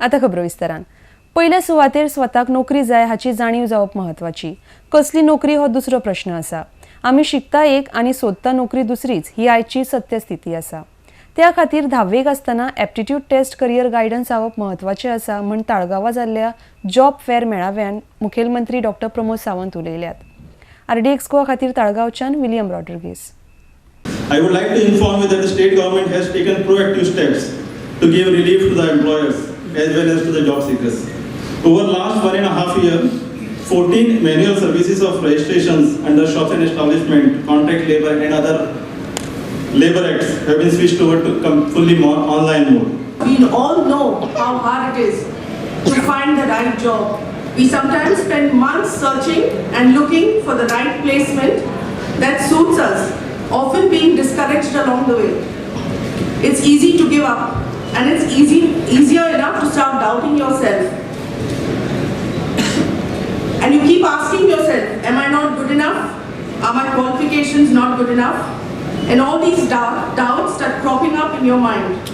आता खबरो विस्तारान. पयल्या सुवातेर स्वताक नोकरी जाय हाची जाणीव जावप म्हत्वाची. कसली नोकरी हो दुसरो प्रश्न आसा. आमी शिकता एक आनी सोदता नोकरी दुसरीच, ही आयची सत्यस्थिती आसा. त्या खातीर धाव्वेक आसतना एप्टिट्यूड टेस्ट, करियर गायडन्स जावप म्हत्वाचें आसा म्हण ताळगांवां जाल्ल्या जॉब फेअर मेळाव्यान मुखेलमंत्री डॉक्टर प्रमोद सावंत उलयल्यात. आरडीएक्स गोवा खातीर ताळगांवच्यान William Rodrigues. I would like to inform you that the state government has taken proactive steps to give relief to the employers as well as to the job seekers. Over last 1.5 year, 14 manual services of registrations under shops and establishment, contract labor and other labor acts have been switched over to fully more online mode. We all know how hard it is to find the right job. We sometimes spend months searching and looking for the right placement that suits us, often being discouraged along the way. It's easy to give up and it's easier enough to start doubting yourself. And you keep asking yourself, "Am I not good enough? Are my qualifications not good enough?" And all these doubts start cropping up in your mind.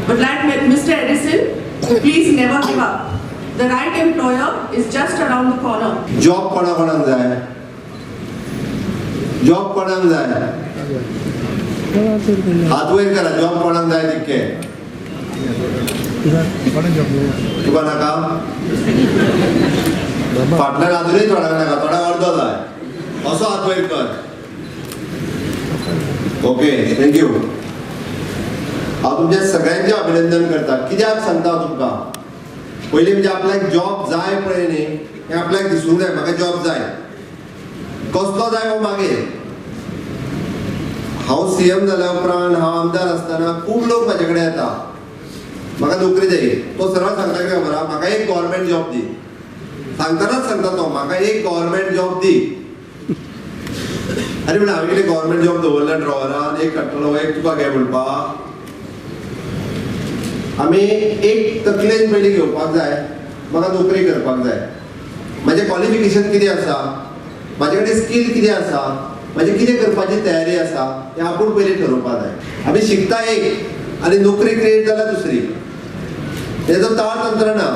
But like Mr. Edison, please never give up. The right employer is just around the corner. Job कोणा कोणाक जाय? Job कोणाक जाय? हात वयर करा. Job कोणाक जाय तितके? तुका नाका? फाटल्यान अजुनूय थोड्यांक नाका, थोड्यांक अर्दो जाय. असो हात वयर कर. Okay, thank you. हांव तुमच्या सगळ्यांचें अभिनंदन करता. कित्याक सांगता हांव तुमकां, पयलीं म्हणजे आपल्याक जॉब जाय पळय न्ही, हें आपल्याक दिसूंक जाय. म्हाका जॉब जाय, कसलो जाय हो मागीर. हांव सीएम जाल्या उपरांत, हांव आमदार आसतना खूब लोक म्हाजे कडेन येता, म्हाका नोकरी जाय. तो सरळ सांगता, कितें खबर आहा, म्हाका एक गव्हर्मेंट जॉब दी. सांगतानाच सांगता तो, म्हाका एक गव्हर्मेंट जॉब दी. आरे म्हणून हांवें कितें गव्हर्मेंट जॉब दवरला ड्रॉवरान, एक काडटलो, एक तुका घे म्हणपाक? आमी एक तकलेन पयलीं घेवपाक जाय, म्हाका नोकरी करपाक जाय, म्हाजें क्वॉलिफिकेशन कितें आसा, म्हाजे कडेन स्कील कितें आसा, म्हाजी कितें करपाची तयारी आसा, हें आपूण पयलीं ठरोवपाक जाय. आमी शिकता एक आनी नोकरी क्रिएट जाल्या दुसरी. हेजो ताळतंत्र ना.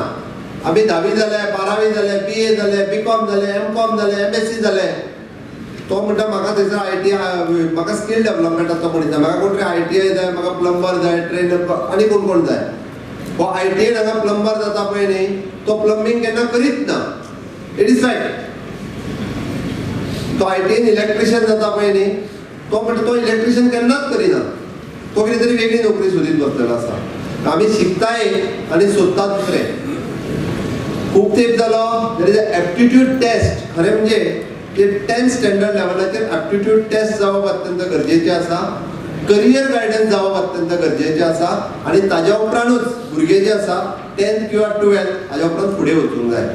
आमी धावी जाले, बारावी जाले, बीए जाले, बी कॉम जाले, एम कॉम जाले, एमएससी जाले. तो म्हणटा, म्हाका थंयसर आयटीआय, म्हाका स्कील डेव्हलपमेंटाचो मनीस जाय, म्हाका कोण तरी आयटीआय जाय, म्हाका प्लंबर जाय, ट्रेन आनी कोण कोण जाय. हो आयटीआय हांगा प्लंबर जाता पळय न्ही, तो प्लंबींग केन्ना करीत ना. It is fact. तो आयटीआयन इलेक्ट्रिशियन जाता पळय न्ही, तो म्हणटा, तो इलेक्ट्रिशियन केन्नाच करिना. तो कितें तरी वेगळी नोकरी सोदीत बसलेलो आसा. आमी शिकता एक आनी सोदता दुसरें. खूब तेंप जालो, there is a aptitude test. खरें म्हणजे ते टेन्थ स्टँडर्ड लेवलाचेर एप्टिट्यूड टेस्ट जावप अत्यंत गरजेचें आसा, करियर गायडन्स जावप अत्यंत गरजेचें आसा आनी ताज्या उपरांतूच भुरगे जे आसा टेन्थ किंवा टुवेल्थ हाज्या उपरांत फुडें वचूंक जाय.